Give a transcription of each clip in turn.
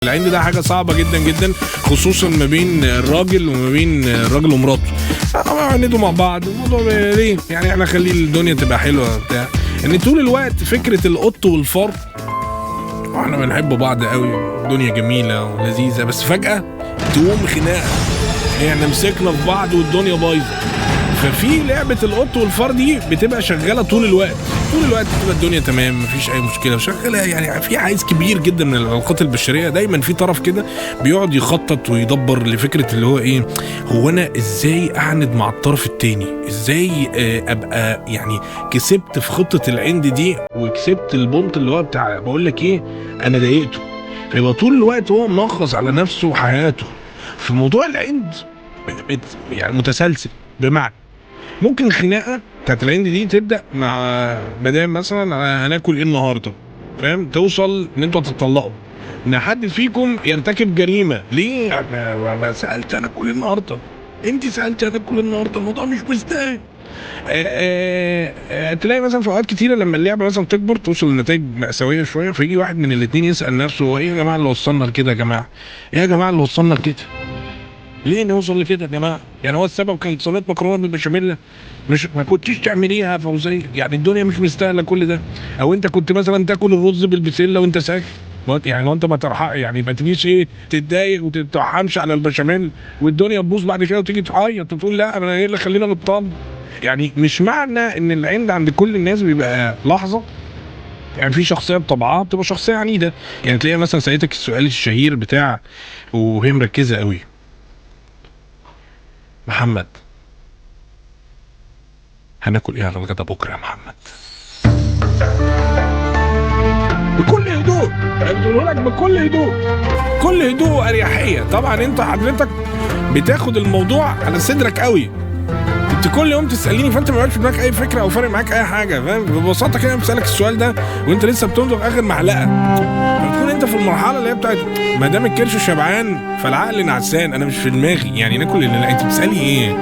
العند ده حاجة صعبة جدا جدا، خصوصا ما بين الراجل وما بين الراجل ومراته. عندوا مع بعض الموضوع ليه؟ يعني احنا خلي الدنيا تبقى حلوة بتاع. ان طول الوقت فكرة القط والفار، واحنا بنحب بعض قوي، الدنيا جميلة ولذيذه، بس فجاة تقوم خناقه، احنا مسكنا في بعض والدنيا بايظة. ففي لعبه القط والفار دي بتبقى شغالة طول الوقت، طول الوقت بتبقى الدنيا تمام، مفيش اي مشكلة، شغالة. يعني في عايز كبير جدا من العلاقات البشرية دايما في طرف كده بيقعد يخطط ويدبر لفكرة اللي هو ايه، هو انا ازاي اعند مع الطرف التاني، ازاي ابقى يعني كسبت في خطه العند دي وكسبت البونت اللي هو بتاع بقول لك ايه انا ضايقته. فيبقى طول الوقت هو منغص على نفسه وحياته في موضوع العند، يعني متسلسل. بمعنى ممكن خناقه بتاعت العند دي تبدا مع مدام مثلا هناكل ايه النهارده، فاهم، توصل ان انتوا هتتطلقوا، ان حد فيكم يرتكب جريمة. ليه؟ انا سالت انا اكل ايه النهارده، انت سالت انا اكل ايه النهارده، الموضوع مش مستاهل. تلاقي مثلا في اوقات كتيرة لما اللعبة مثلا تكبر توصل لنتائج مأساوية شوية، فيجي واحد من الاثنين يسأل نفسه هو ايه يا جماعة اللي وصلنا لكده، يا جماعة ايه يا جماعة اللي وصلنا لكده، ليه نوصل لكده يا جماعة؟ يعني هو السبب كانت صينية مكرونه بالبشاميل مش ما كنتيش تعمليها يا فوزيه، يعني الدنيا مش مستاهلة كل ده. او انت كنت مثلا تاكل الرز بالبسله وانت ساكت، يعني انت ما ترحق، يعني ما تجيش ايه تتضايق وتتحمش على البشاميل والدنيا تبوظ بعد كده وتيجي تعيط وتقول لا انا ايه اللي خلينا نبطل. يعني مش معنى ان العند عند كل الناس بيبقى لحظة، يعني في شخصية بطبعها بتبقى شخصية عنيدة، يعني تلاقي مثلا سألتك السؤال الشهير بتاع وهي مركزه قوي، محمد هناكل ايه على الغدا بكره يا محمد؟ بكل هدوء بتقوله لك، بكل هدوء، كل هدوء واريحيه. طبعا انت حضرتك بتاخد الموضوع على صدرك قوي، انت كل يوم تساليني فانت ما بقاش في دماغك اي فكرة او فارق معاك اي حاجة، فاهم؟ ببساطة كده بسالك السؤال ده وانت لسه بتمضغ اخر معلقه، فتكون انت في المرحلة اللي هي بتاعت ما دام الكرش شبعان فالعقل نعسان، انا مش في دماغي يعني ناكل اللي انت بتسالي ايه.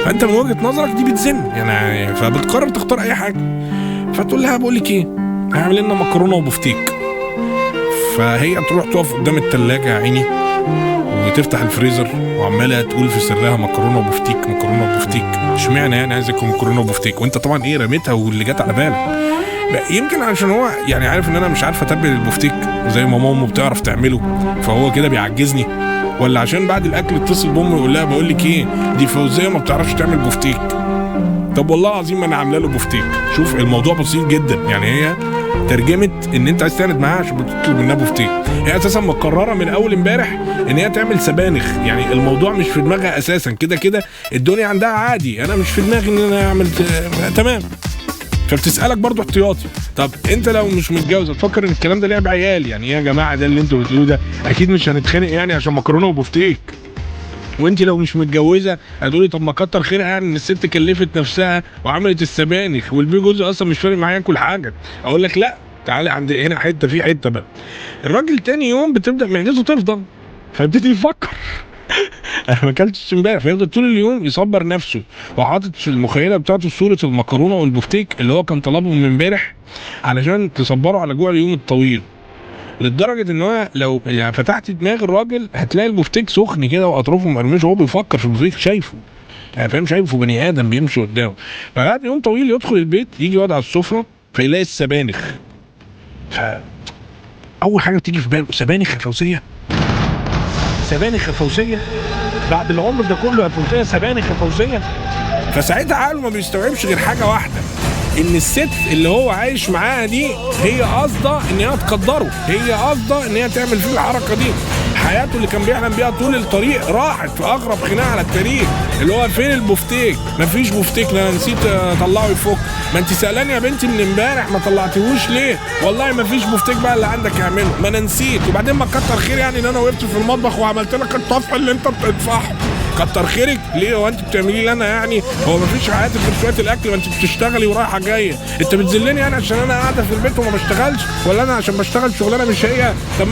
فانت من وجهه نظرك دي بتزن يعني، فبتقرر تختار اي حاجة، فتقول لها بقول لك ايه، هعمل لنا مكرونه وبفتيك. فهي تروح تقف قدام الثلاجة يا عيني وتفتح الفريزر وعماله تقول في سرها مكرونه وبفتيك مكرونه وبفتيك، اشمعنى يعني عايز اكل مكرونه وبفتيك؟ وانت طبعا ايه رميتها واللي جت على بالك. يمكن عشان هو يعني عارف ان انا مش عارف اتبل البفتيك زي ما ماما بتعرف تعمله، فهو كده بيعجزني، ولا عشان بعد الاكل اتصل بامي ويقول لها بقول لك ايه دي فوزيه ما بتعرفش تعمل بفتيك. طب والله العظيم ما انا عامله له بفتيك. شوف الموضوع بسيط جدا، يعني هي ترجمه ان انت عايز تعند معاها عشان بتطلب منها بفتيك، هي اساسا مقررة من اول امبارح ان هي تعمل سبانخ، يعني الموضوع مش في دماغها اساسا، كده كده الدنيا عندها عادي، انا مش في دماغي ان انا اعمل تمام. فبتسالك برضو احتياطي، طب انت لو مش متجوز هتفكر ان الكلام ده لعب عيال، يعني ايه يا جماعة ده اللي انتوا بتقولوه ده، اكيد مش هنتخانق يعني عشان مكرونه وبفتيك. وانت لو مش متجوزة هتقولي طب ما كتر خيرها يعني ان الست كلفت نفسها وعملت السبانخ والبي جوز اصلا مش فارق معايا اكل حاجة. اقول لك لا، تعالى عند هنا حتة في حتة بقى. الراجل تاني يوم بتبدا معدته تفضل، فيبتدي يفكر انا ما اكلتش امبارح، فيفضل طول اليوم يصبر نفسه وحاطط في المخيله بتاعته صوره المكرونه والبفتيك اللي هو كان طلبه من امبارح علشان تصبره على جوع اليوم الطويل. لدرجة ان هو لو يعني فتحت دماغ الراجل هتلاقي البفتيك سخن كده واطرافه مقرمشه وهو بيفكر في البفتيك، شايفه يعني فاهم، شايفه بني ادم بيمشي قدامه. فبعد يوم طويل يدخل البيت يجي يقعد على السفرة فيلاقي السبانخ، ف اول حاجة بتيجي في باله سبانخ يا فوزيه، سبانخ يا فوزيه، بعد العمر ده كله يا فوزيه سبانخ يا فوزيه. فساعتها عقله ما بيستوعبش غير حاجة واحدة، ان الست اللي هو عايش معاها دي هي قاصده ان هي تقدره، هي قاصده ان هي تعمل فيه الحركة دي. حياته اللي كان بيحلم بيها طول الطريق راحت في اغرب خناقه على التاريخ، اللي هو فين البفتيك؟ مفيش بفتيك، انا نسيت اطلعه يفك. ما انت سالاني يا بنتي من امبارح ما طلعتيهوش ليه؟ والله مفيش بفتيك بقى اللي عندك اعمله، ما انا نسيت. وبعدين ما كتر خير يعني ان انا وقفت في المطبخ وعملت لك الطفح اللي انت بتدفعه، كتر خيرك ليه؟ هو انت بتعملي لي انا يعني؟ هو مفيش في حياتك غير شوية الاكل؟ ما انت بتشتغلي ورايحه جاية، انت بتذلني يعني عشان انا قاعدة في البيت وما بشتغلش، ولا انا عشان بشتغل شغلانة مش هي؟ طب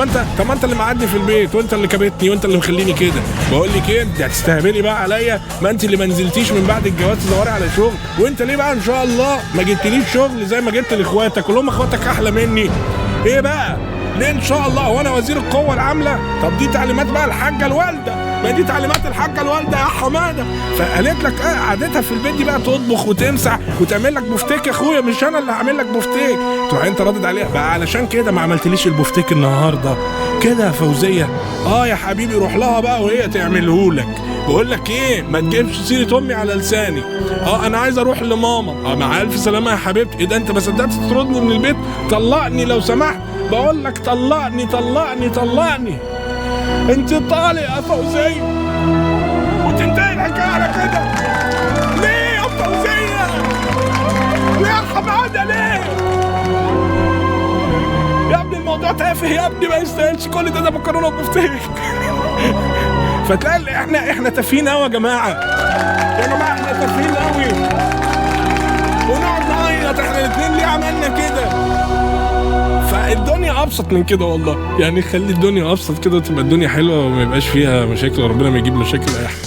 ما انت اللي معدي في البيت، وانت اللي كبتني، وانت اللي مخليني كده. بقول لك ايه، انت هتستهبلي بقى عليا؟ ما انت اللي ما نزلتيش من بعد الجواز تدوري على شغل، وانت ليه بقى ان شاء الله ما جبتليش شغل زي ما جبت لاخواتك؟ كلهم اخواتك احلى مني. ايه بقى؟ ليه ان شاء الله؟ هو انا وزير القوة العاملة؟ طب دي تعليمات بقى الحاجة الوالدة، ما دي تعليمات الحاجة الوالدة يا حمادة. فقالت لك قعدتها في البيت دي بقى تطبخ وتمسح وتعمل لك بفتيك يا اخويا، مش انا اللي هعمل لك بفتيك. تروح انت ردد عليها بقى علشان كده ما عملتليش البفتيك النهارده كده يا فوزيه. يا حبيبي روح لها بقى وهي تعملهولك. بقول لك ايه، ما تجيبش سيره امي على لساني. انا عايز اروح لماما. مع الف سلامه يا حبيبتي. ايه ده انت ما صدقت تطردني من البيت؟ طلقني لو سمحت، بقول لك طلقني طلقني طلقني، انت طالق يا فوزيه. وتنتهي الحكاية على كده. ليه يا فوزيه؟ ليه يا حمادة؟ ليه يا ابني؟ الموضوع تافه يا ابني، ما يستاهلش كل ده، ده مكرونه وبفتيك. فتلاقي احنا تافهين قوي يا جماعة، يا جماعة احنا تافهين قوي، ونقعد نعيط احنا الاثنين ليه عملنا كده. فالدنيا ابسط من كده والله، يعني خلي الدنيا ابسط كده، تبقى الدنيا حلوة وما يبقاش فيها مشاكل، وربنا ما يجيب مشاكل اي حاجة.